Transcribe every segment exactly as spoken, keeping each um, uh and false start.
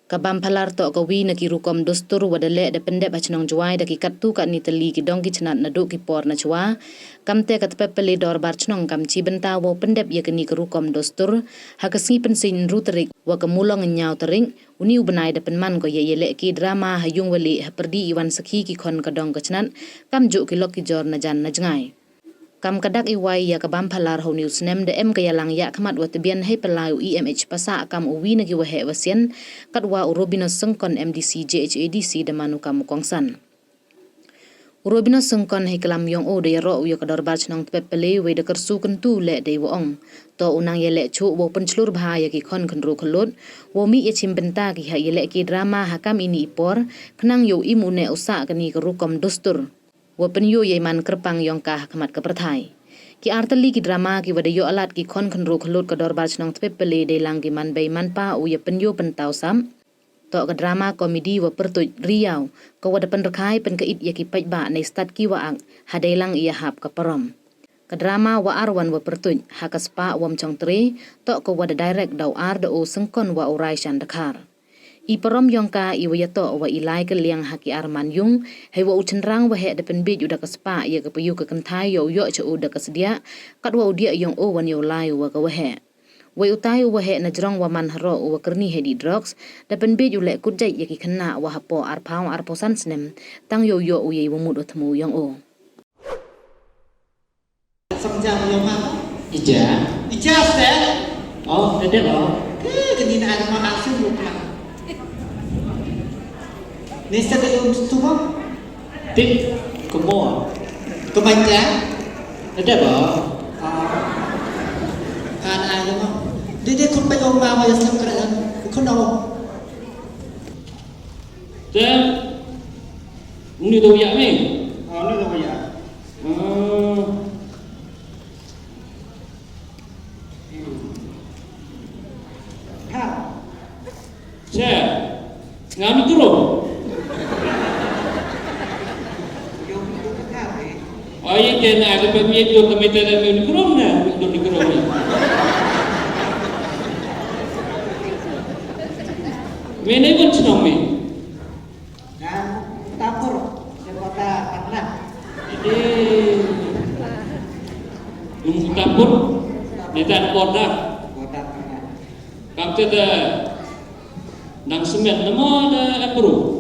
Ka Bamphalar toh ka wi na ki rukom dustur wa da leh da pyndep ha chnong Jwai da ki kattu katni tylli ki dong ki chnat naduh ki por nachwa. Kamte ka Tpep Pele Dorbar Chnong kam chi bynta wow pyndep ya kani ka rukom dustur ha ka sngi Pynsngi ynru tarik wa ka Mulong ynñiaw tarik uni u bnai da pynman ko ya yalehke drama ha yung wali ha pyrdi i wan sakhi ki khon ka dong ka chnat, kamjooh ki lok ki jor na jan na jngai. Kam ka dak i wai ya ka Bamphalar ha uni u snem da em ka yalang yahkhmat wa tbian hei pynlai u E M H Passah kam u wi na ki waheh wa sian, katwa u Robinus Syngkon M D C J H A D C da man u kam u kongsan. U Robinus Syngkon hei klam yong u da yaroh u ya ka Dorbar Chnong Tpep Pele wei da kyrsu kyntu leh dei wa ong, toh u nang yaleh chuh wow pynchlur bha ya ki khon khynru khyllood wow mih ya chim bynta ki ha yalehke drama ha kam ini i por, khnang yow im u neh u sah kani ka rukom dustur wa pynyoo yei man kyrpang yong ka ha khmat ka pyrthai. Ki ar tylli ki drama ki wa da yoh lad ki khon khynru khyllood ka Dorbar Chnong Tpep Pele dei lang ki Man Bei Man Pa u ya pynyoo pyntaw sap, toh ka drama komedi wa pyrtuit Riaw, ka wa da pynrkhai pynka-it ya ki paidbah nei stad ki wa ak ha dei lang i yahap ka parom. Ka drama Wa Ar Wan wa pyrtuit Ha ka Spah Wym Chong Tre, toh ka wa da direct da u Ar da u Syngkon wa u Raishan Dkhar. I parom yong ka i wa yatoh wa i lai ka liang ha ki ar man yung, hei wa u chynrang waheh da pynbiej u da ka spah ya ka payu ka kynthai yow yoh cha u da ka sdiah, katwa u diah yong u wan yow lai u wa ka waheh. Wei utai u waheh na jrong wa man haroh u wa kyrni hei dih drugs, da pynbiej u leh kut jait ya ki khynnah wa hapoh arphaw arphaw san snem, tang yow yoh u yei wa mut u thmu yong u. Samjang yow ma? Ija. Ija ste? Oh, da dep o. Ke, kani na ada ma asin lu ma. Ni ste da yow tu ma? Tik, kemo. Kemanja? Da dep o. Ah. Kan ai ma. Dede kun pa yow ma ma yasam kra. Kun o. Te, uni da ya me? Ah, uni da ya. Ah. Ha. Che. Nga mi kuro. Yo mi kuro ka re. Oye, te na ka pa mi do ka mi te na mi kuro na, mi do mi kuro na. Mi ne ko chno mi. Ngan Tapur, se kota Tarnak. Eh. Yung Tapur, ni tan kota. Kota Tarnak. Kam te da nang semen, nama da apro?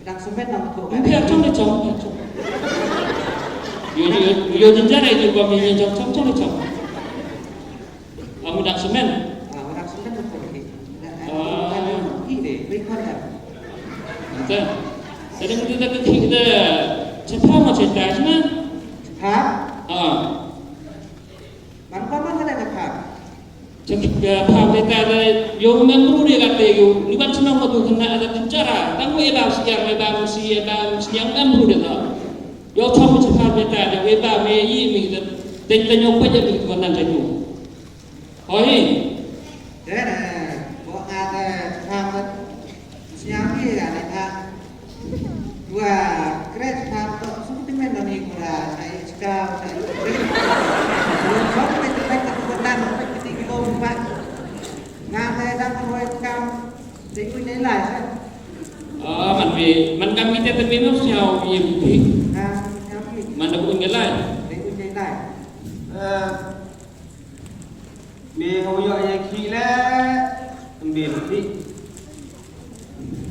Dang semen nang tu. Mungkin acong ni cong, acong. Yo, yo, yo, jenjang ai tu, kami ni cong, cong, cong, cong. Kami dang semen. Ah, dang semen tu pergi. Ah. Kan pergi deh, pergi mana? Entah. Sedang kita ke kita cepat macam tak, cuma. Ha? Ah. Man pa man ka da ka pham. Cha ki, eh, pham de ta da, yow mem bru de ka te yow, ni ban chnong ka tu khynnah da tin chara, tang wei bam siang, wei bam si, wei bam siang, mem bru de ta. Yow chong cha pham de ta da, wei bam me yi mi da, te ta nyo pa ja mi ko nan ta nyo. Hoi. Da da, bo nga da pham da. Siang ni ya ni ta. Wa kret ta to su ti men ni ko da, ai ska ta. Ko pe te pe ko nan pe ti ki lo pa. Nga me da ko roi kam. Te ku ni lai sa. Ah, man mi, man kam mi te te mi no siau mi ti. Nga siau mi. Man da ku ni lai. Te ku ni lai. Eh, Me hau yoh ya ki le, mbe ti.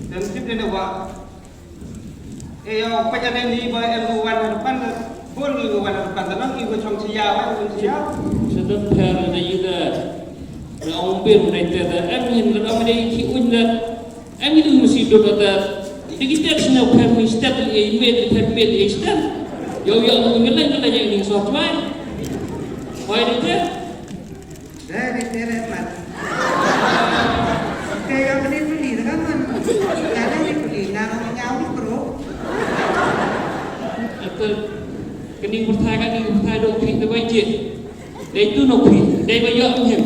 Tem tip de ne wa. E yow pa ja ne ni ba em wan hadapan, bun ni wan hadapan, da nang i ko chong chia, wan ko chia. Sedap pher na i da. Na ong pir na i te da, em hin da ong de ki un da. Em i du mesti dot da. Digi tet sne u pher mi step i met, i pher met i step. Yow yow ngi leng leng i ni so twai. Hoi de te. Dei, dei, dei, dei, man. Te ka kani puli, te ka man. Ka kani puli, na ka nyaw ni bro. Ate, kani pyrthai, kani pyrthai dok phi te bai je. Dei tu no phi, dei bai yo hem.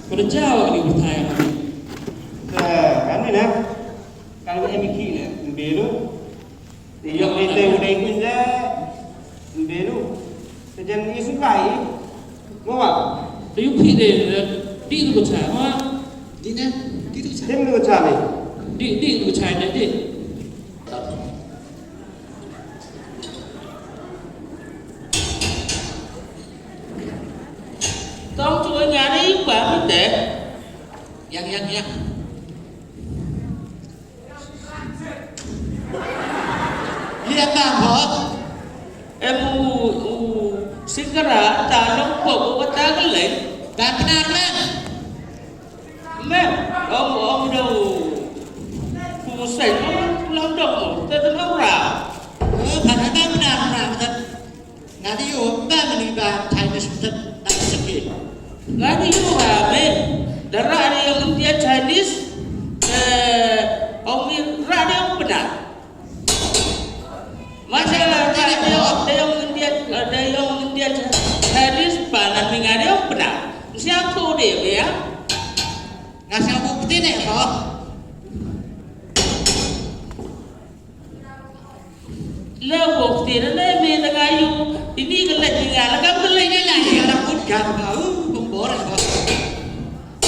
Pada jauh kani pyrthai kani. Te, kani na. Kani em ki ne, belu. Te yoh ni te u dei kun ja, belu. Te jan i sukai, mo wa. Te yu phi de, di tu cha, ma. Di ne, di tu cha. Di tu cha ni. Di, di tu cha ne, di. Tong tu nga ni pa mi te. Yang, yang, yang. Lia ka hok. Em u, u, sikara, ta long ko, ko ta ka leng. Ka kena ka leng. Me, ong, ong do. Ku sen, ong, lam dong, te te ora. Eh, ka kena ka leng, ka kena. Nga di u ba mani ba Chinese tet na seke. Nga di u ba me. Da ra di ong India Chinese. Eh, ong mi ra di ong pena. Masa ra di ong, di ong India, di ong India Chinese pa na mi nga di ong pena. Siang tu de ya. Nga siang tu peti ne ko. La wok ti na le me na nga yu. Ini ka le ni nga la kam ka le ni la ni la kut ka ba u bom bor ba.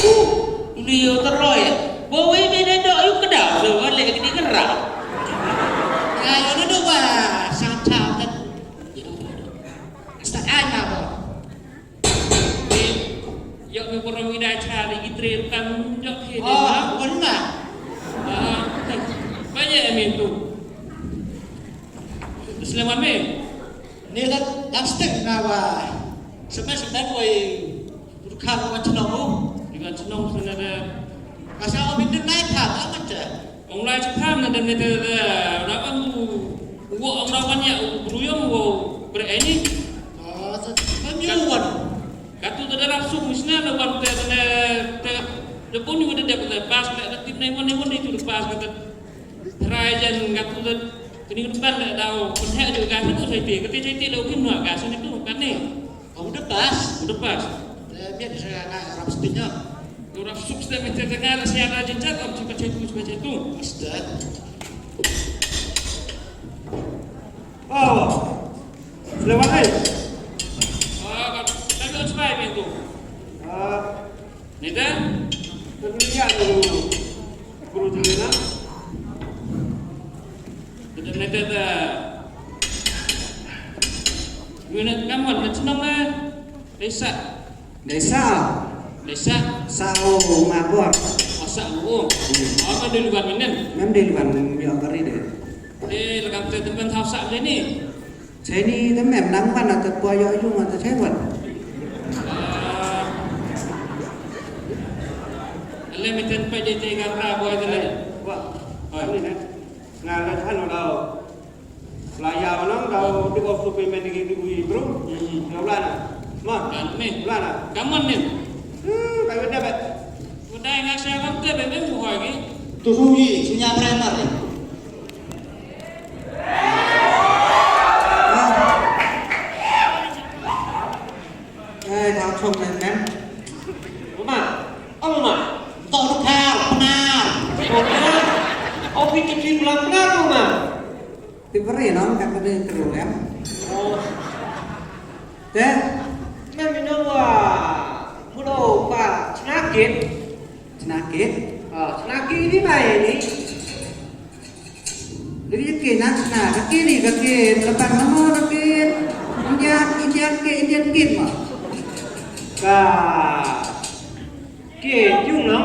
U ni yo ta roi. Bo we me ne do yu ka da so wa le ni ka ra. Nga yu na do wa sa ta ta. Sta ai na bo. Yok me borong ida cha di ki tre rukan yok he de. Oh, ma. Bukan ma. Ah, banyak me tu. Selamat me. Ni la plastik na wa. Semen semen wai rukan wa chenong u. Rukan chenong sana da. Kasa o bin nai pa ma ta. Ong lai chapam na dem ne te, rawan u, wo ong rawan ya u bruyong wo bre ini. Ah, sa, sa mi wan. Katu te darap suk misna na wan te, te, te, te pun yu te dep te pas le te tip nai wan, nai wan itu pas kata. Try jan katu te, kini katu ban le dau, pun he ju katu tu sai te, kati sai te lo kin wa katu ni tu, kan ni. Oh, udah pas. Udah pas. Eh, biar saya nggak rap setingnya. Udah sukses deh, macam dengar siapa aja cakap, cuma cakap, cuma cakap. Ustaz. Oh. Selamat, eh. Ah, kan, kan tu sebab itu. Ah. Ni dah? Tapi dia tu guru tu ni lah. Betul ni dah. Minat kamu, nak senang eh. Desa. Desa. Desa. Sa o ma bor. Masa o. Hmm. Apa duluan minen? Mem duluan mi o kari de. Eh, lekam te temen tau sa de ni. Chai ni te mem nang man ata pua yo yung ata chai wan. Ah. Ale miten pa je je gamra boy tele. Wa. Oi. Ni ne. Nga la than o dau. La ya o nang dau di o su pe men di di ui bro. Hmm. Ya ulan. Ma. Kan ni. Ulan. Kaman ni. Hmm, ka weda be. Udah nga sia kam te be me mu hoi ki. Tu su yi, sunya primer. Eh, thau chong men men. Ma, oh ma, to du kar, pnar. Oh, pnar. Oh, pi ki pi bulan pnar tu ma. Ti beri nong, kat beri teru em. Oh. Te? Mem ino wa, mulo pa, chnakit. Chnakit? Ah, chnakit ni mai ni. Jadi ke na, na, kaki ni, kaki, lepas nama kaki, Indian, Indian ke, Indian ke ma. Ka, ke, yung no?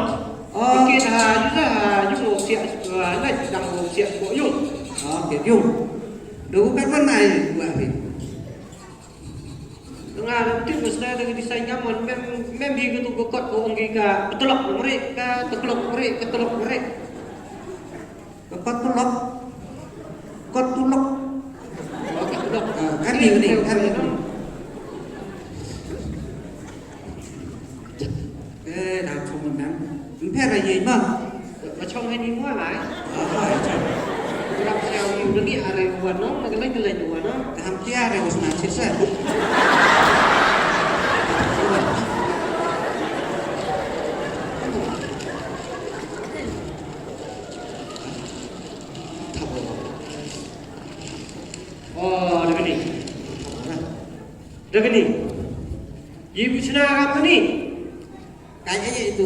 Oh. Ke ha, yung ha, yung o siak, ah, na, dang o siak ko yung. Oh, ke, yung. Duh, ka, ka, na, yung, buat ni. Nga, na, mesti mesti ada design nyaman, mem, mem hi ka tu ka kot ko ong ki ka, petulok meri, ka, petulok meri, petulok meri. Ka kot tulok. Kot tulok. Oh, kot tulok. Ah, kan ni, ni, kan ni. Eh, dah cuma nang. Mper aye ma. Ba chong hai ni mua lai. Ah, hai chong. Rap siau yu dani are wan no, ma kelai kelai wan no. Ka ham kia re was na chisa. Oh, dah kini. Dah kini. Ye bu chna rap ni. Kai ai itu.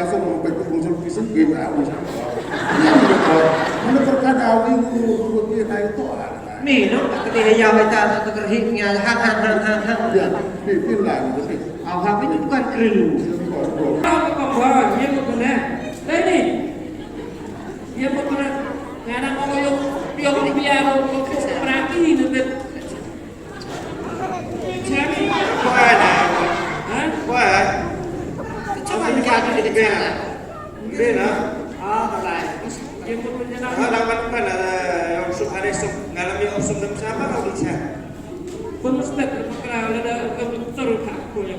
ya so mo pe ko so ki sen ke na u sa. Ya mo ko. Mo ko ka da u u u ke na to a. Mi no ka te ya wa ta ta ka hi nya hang hang hang hang hang. Ya, mi pi la ni ke. Au ha pi ni bukan kru. Au ka ba ye mo ko ne. Dai ni. Ye mo ko ne. Nga na mo yo. Piong piang ko ko prati ni bet. Siapa? Wah, dah. Hah? Wah. Cuba ni kaki ni bela. Bela. Ah, balai. Dia pun menyenang. Ah, lawan mana, eh, yang suka resok ngalami opsum dan sama kau bisa. Pun mesti berpakaian ada doktor tak aku ya.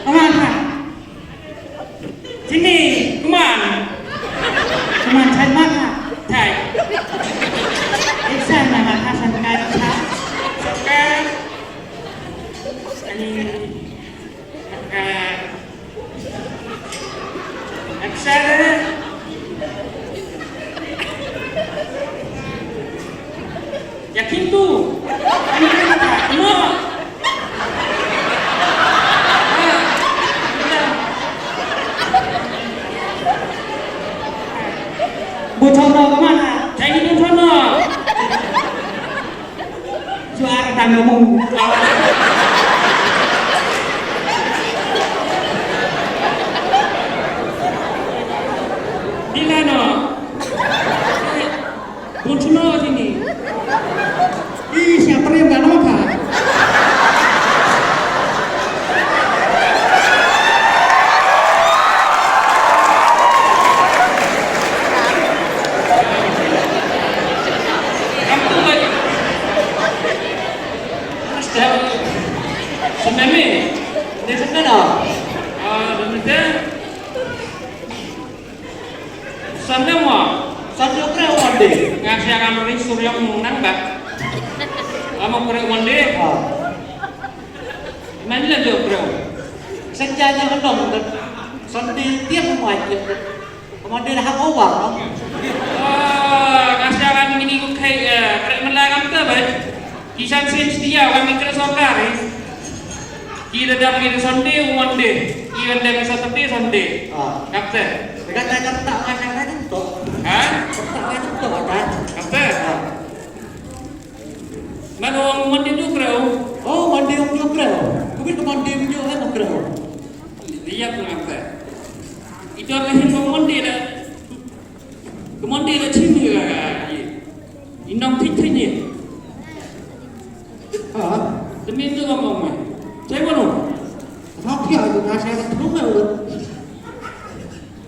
Aman ha. Sini, come on. Come on, thai man ha. Thai. Iksan na ha, ha, san kai ha. Saka. Ani. Saka. Aksara. Yakin tu. Ano? Bocor no kemana? Jangan bocor no. Suara tanggamu. Dila no. Bunchuno sini. Ih, siapa yang gak nama? Sememi. Ni semena. Ah, dan Sunday mo. Sunday u kreh u Monday. Nga siang am ri suryong nang ba. Amo kreh u Monday. Ha. Mani la jo kreh u. Senja nya hendong de. Sunday tiap mo ai tiap de. Monday dah hak awak, no? Ah, nga siang am ini ku kai, eh, kreh melai kam te ba. Ki san sim setia, kami kena sorkar, eh. Ki da dam ki da Sunday, Monday. Ki da dam Saturday, Sunday. Ah. Kapte. Dekat saya kertak mana kan tu? Ha? Kertak mana tu, kan? Kapte. Ah. Mana orang Monday tu kerau? Oh, Monday orang tu kerau. Mungkin ke Monday tu kan kerau. Dia pun kapte. Itu adalah yang Monday dah. Kemon de la chim ni la ye. Inong thik thik ni. Ha? Temin tu ngam ong me. Chai mano? Ha, pia tu na sa tu me.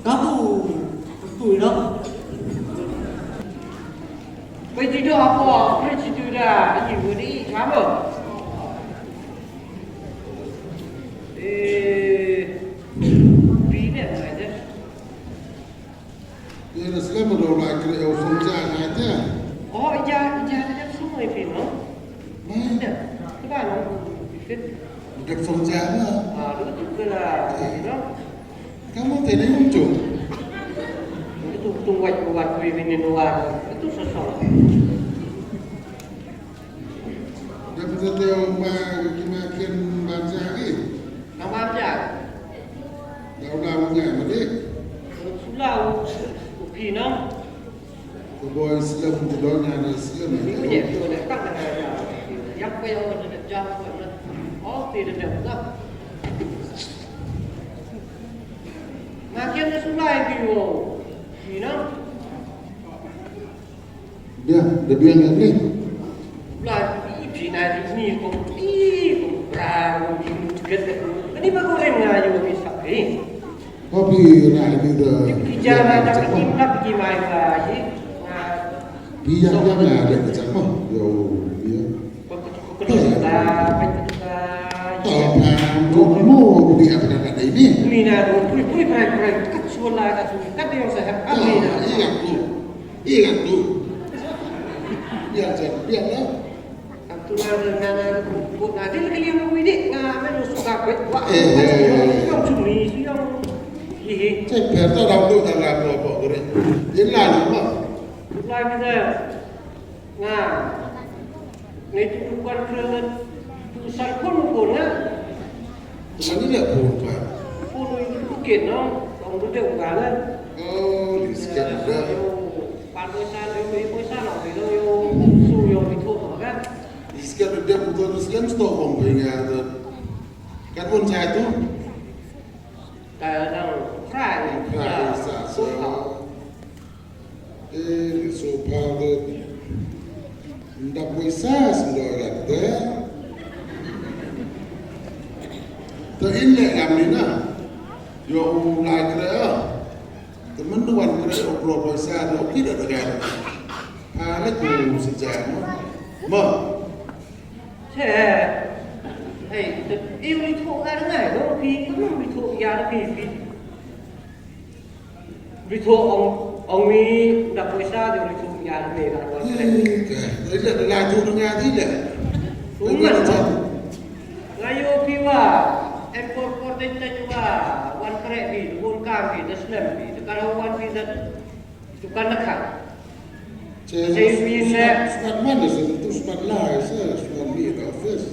Kamu. Tu no. Pai ti do apa? Pai ti do da. Ni budi ngam. Eh. Pi ne aja. Ye, na slem do la kre o song cha na te. Oh, ija, ija, ija song ai phi, no? Ni. Ija, ke ba, no? Fit. Dek song cha na. Ah, du tu ke la, no? Kamu te ni untung. Tu, tu wai, wai, wai, ni, no, wai. Tu song song. Dep te te o ma ki ma kien ban ja ki. Nang ban ja. Da u da u ngai ma de. Sula u, u phi nang. Ko boy slem te do nya ne slem. Ni ne to ne tak ne ja. Yak ko yang ne ja ko ne. O te de de da. Ma kien sula i phi o. Phi nang. Dia, da biang ya ni. Bla, i phi na ni, ni ko, i ko, bra, ko, ni, ni, ket, ket. Ni ba ko ren nga yo ni sa, eh. Ko phi na ni da. Ki jana da ki na ki mai ba, i, nga, Iya, iya, iya, ada kecak mah. Yo, iya. Kau ketuk, kau ketuk, kau ketuk, kau ketuk. Tau paham, kau mau, kau biar apa kata ini? Ni na, kau pui, pui, prank, prank. Kat suara, kat suara, kat dia saya, kat ni na. Iya, tu. Iya, tu. Biar je, biar lah. Kat tu na, na, na, na, kau, kau na, dia lagi yang kau ini, nga, men suka, buat, buat, Eh, eh, eh. Yang cumi, yang, hihi. Cek, biar tau, tau, tau, tau, tau, tau, tau, tau. Dia lah, apa? Lai mi da. Nga. Ngai tu bukan kena tu sar pun pun nga. Sani le pun pa. Pun itu bukan no. Tong tu dia bukan. Oh, di sekian ada. Yo, pan boy san, yo, yo, boy san, yo, yo, su, yo, itu kan. Di sekian ada bukan, di sekian stok kong punya tu. Kan pun saya tu. Ka dang fry. Fry sa, so. Eh, so pa de. Nda poisa sendo rate. To in le ngam ni na. Yo u lai kre a. Te men du wan kre o pro poisa de o ki da da. Pa le ku si jam. Mo. Che, hei, te, i ri thu ka ngai, no, phi, ka no ri thu ya, phi, phi. Ri thu ong, ong mi, da poisa, de ri thu ya, me, da poisa. Hmm, okay. Ri le, la thu nga di le. Nga yo phi wa, em por por de te wa, wan kre phi, wan ka phi, da snem phi, da kara wan phi, da Tukar na kha. Che, che, mi se. Smat man se, tu smat lai se, smat mi da office.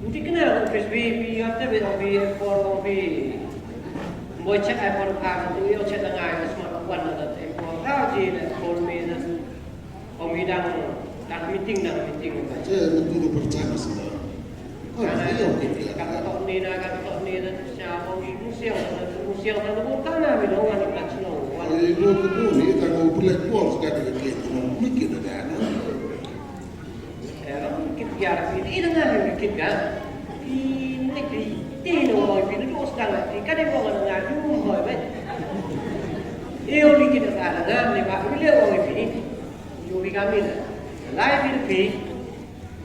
Nti kena office bi, bi ya te bi, bi for, bi. Mo check ai for kha, tu yo check na ngai, smat wan na te for. Ka ji le for mi na. Ong mi dang, dang meeting, dang meeting. Che, men tu du percaya sih dah. Oh, iya, oke, iya. Ka tok ni na, ka tok ni na, siapa ni, musia, musia, musia, bukan na, mi dong, ni, ka chino. Ai, lu tu ni, ta ko black box ka de ke, no, mikir da, no. Eh, mikir ya, ini dengan mikir kan. Ini, ini, ini, no, ini, dos kan, ini, kan, ini, no, na, yu, no, eh. Iyo, mikir da, na, ni, ba, ini, oh, ini. Yo bi kami na. Lai bi phi.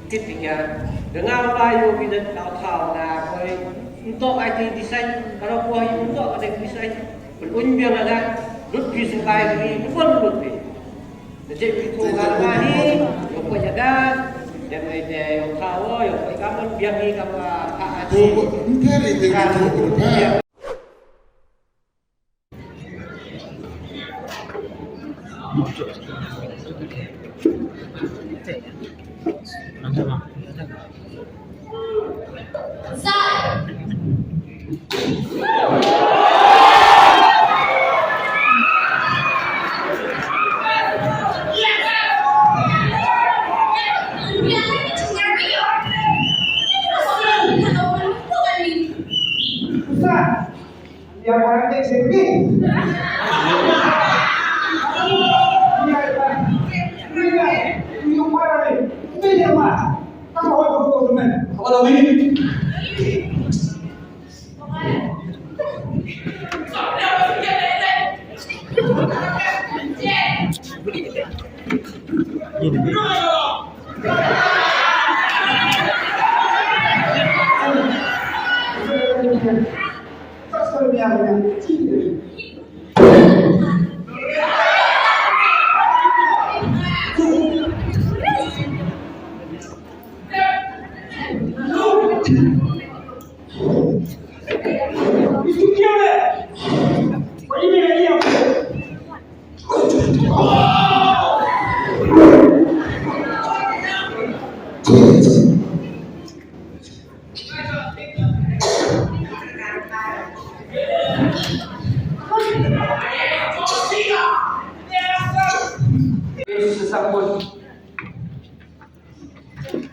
Kit bi kya. Dengar lai yo bi da tau tau na koi. Untuk I T design. Kalau koi untuk ada design. Berun biar ada. Lut bi sebai bi. Bukan lut bi. Jadi bi tu kalau ni. Yo koi jaga. Dan ai de yo tau yo koi kamu biar ni kamu. Yo koi. Entah ni de. Yang orang cek sini.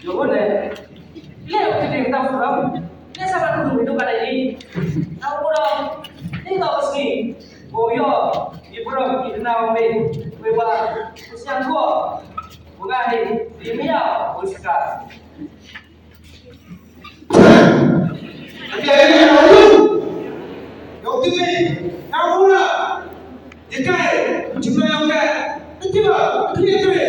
Yo ne, le o kiti ta forum, le sa ba tu tu ka ni. Au ko ni ta o ski. Ko yo, i forum i na o me, me ba, ko siang ko. Ko ga ni, di mi ya, ko ska. Ati ai ni na u. Yo kiti, na u na. Ikai, jumlah yang ka. Ati ba, ati ati.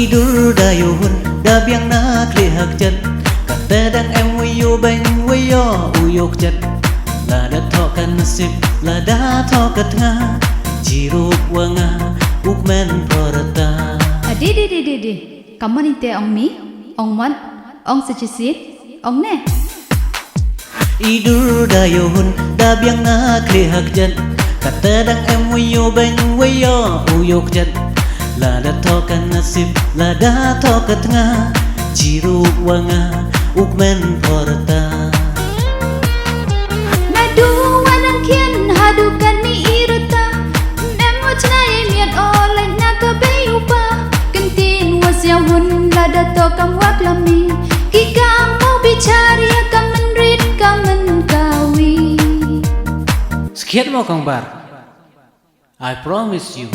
I dur da yoh hun, da biang na khlieh ha kjat. Katte dang em wa yoh beiñ wa yoh u yoh kjat. Lada thoh ka nasib, lada thoh ka tnga. Chirup wa nga, u kmen pyrta. A di di di di di. Kamon ite ong mi, ong mot, ong sa chisien, ong ne. I dur da yoh hun, da biang na khlieh ha kjat. Katte dang em wa yoh beiñ wa yoh u yoh kjat. Lada thoh ka nasib, lada thoh ka tnga. Chirup wa nga, u kmen pyrta. Nadu wa nang khian, hadu kani i rta. Em wa chna i miat o lait na ka bei u pa. Kyntien wa siaw hun lada thoh kam wa klam mi. Ki kam u bichar ya ka mynrit ka mynkawi. Skhiat mo kong bar. I promise you.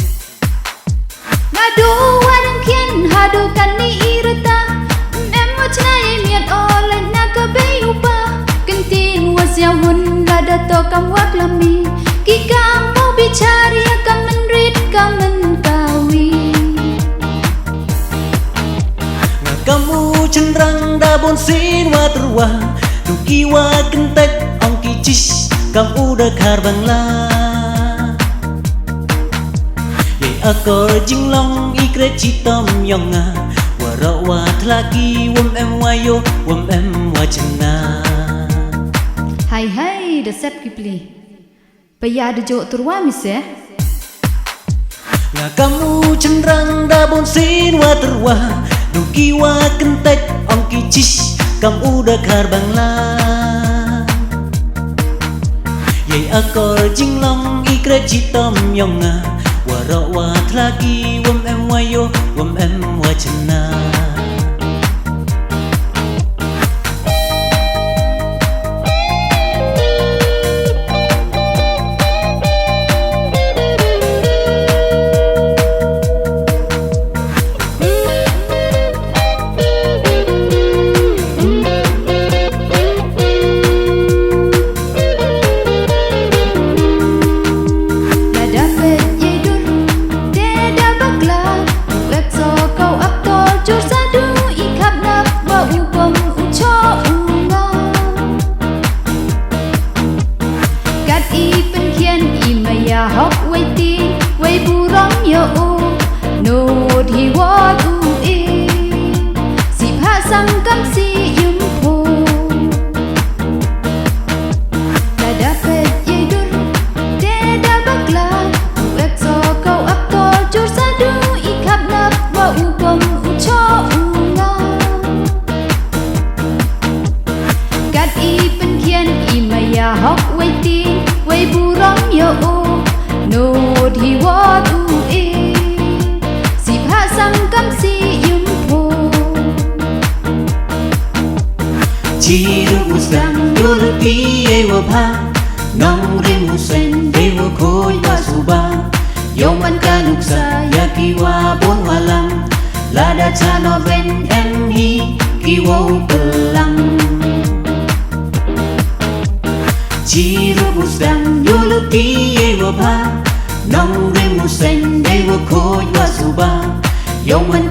Nadu wa nang khian hadu kani i rta. Em wa chna i miat o lait na ka bei u pa. Kyntien wa siaw hun lada thoh kam wa klam mi. Ki kam u bichar ya ka mynrit ka mynkawi. Nga kam u chynrang da bun sien wa tyrwa, du ki wa kyntait ong ki chish, kam u da khar Bangla. Ye akor jinglong i kret chitom yong nga, waroh wa thlaki wym em wa yoh, wym em wa chynna. Hai hai, da sep ki pli. Paya da joh tyrwa mi se. Nga kam u chynrang da boon sien wa tyrwa, du ki wa kyntait ong ki chis, kam u da khar Bangla. Yei akor jinglong i kret chitom yong nga, waroh wa thla ki wym em wa yoh, wym em wa chynna. Lada peit yei dur, te da bakla, u ep so ko ap tol, jur sa du i khap nap wa u bom u choh u nga. Kat i pynkhian i maya hok wei ti, wei burom yoh u, nud hi wot u i, si pha sang kam si yum phu. Lada peit yei dur, te da bakla, u ep so ko ap tol, jur sa du i khap nap wa u bom u choh u nga. Kat i pynkhian i maya hok wei ti, wei burom yoh u, nud hi wot u i, si pha sang kam si yum phu. Chirup u sdang yoh lut i yei wa bha, nongrim u seng dei wa khooid wa suba. Yow man ka nuksa ya ki wa boon wa lam, lada cha Northern em hi ki wow pynlang. Chirup u sdang yoh lut i yei wa bha, nongrim u seng dei wa khooid wa suba. Yow man